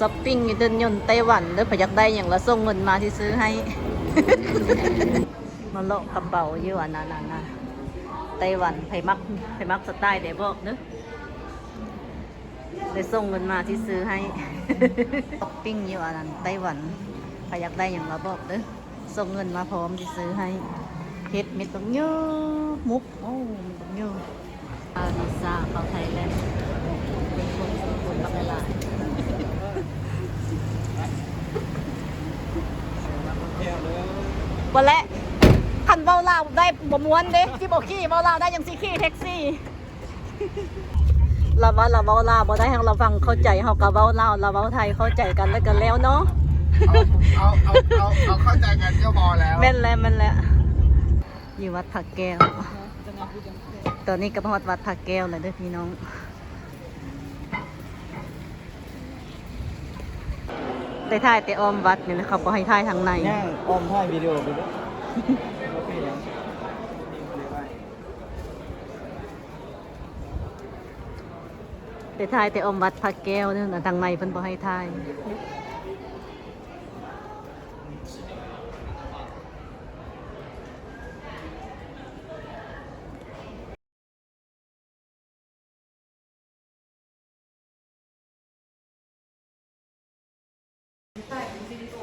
ຊັອບປິງຢູ່ເດີ່ນຍົນໄຕ້ຫວັນເດີ້ ໃຜຢາກໄດ້ຫຍັງລະສົ່ງເງິນມາຊິຊື້ໃຫ້. ມາເລາະກະເປົາຢູ່ອັນນັ້ນນະ ໄຕ້ຫວັນ. ໃຜມັກ ໃຜມັກສະໄຕໃດບອກເດີ້. ໄດ້ສົ່ງເງິນມາຊິຊື້ໃຫ້. ຊັອບປິງຢູ່ອັນນັ້ນໄຕ້ຫວັນ. ໃຜຢາກໄດ້ຫຍັງລະບອກເດີ້. ສົ່ງເງິນມາພ້ອມຊິຊື້ໃຫ້. ເຫັດເມັດບັກໃຫຍ່ ໝົກ ໂອ້ ເມັດບັກໃຫຍ່. ອາ ວີຊາເຂົ້າໄທແລ້ວ. ຄົນ ຄົນ ຄົນບັກຫຼາຍ. ບໍ່ແຫຼະ ຄັນເວົ້າລາວໄດ້ບໍ່ມ່ວນເດ້ ຊິບໍ່ຂີ່. ເວົ້າລາວໄດ້ຈັ່ງຊິຂີ່ແທັກຊີ. ລາວວ່າລາວເວົ້າລາວບໍ່ໄດ້ ເຮົາລະຟັງເຂົ້າໃຈ ເຮົາກະເວົ້າລາວ ລາວເວົ້າໄທ ເຂົ້າໃຈກັນແລ້ວກະແລ້ວເນາະ. ເອົາ ເອົາ ເອົາ ເອົາ ເອົາເຂົ້າໃຈກັນກະພໍແລ້ວ. ແມ່ນແຫຼະ ແມ່ນແຫຼະ. ຢູ່ວັດພະແກ້ວ ຕອນນີ້ກະມາຮອດວັດພະແກ້ວແລ້ວເດີ້ພີ່ນ້ອງ. ໄດ້ຖ່າຍແຕ່ອ້ອມວັດນີ້ແຫຼະ ເຂົາບໍ່ໃຫ້ຖ່າຍທາງໃນ. ຍ່າງອ້ອມຖ່າຍວິດີໂອໄປເດີ້. ໄດ້ຖ່າຍແຕ່ອ້ອມວັດພະແກ້ວເດີ້ ທາງໃນເພິ່ນບໍ່ໃຫ້ຖ່າຍ. ຖ່າຍເປັນວິດີໂອ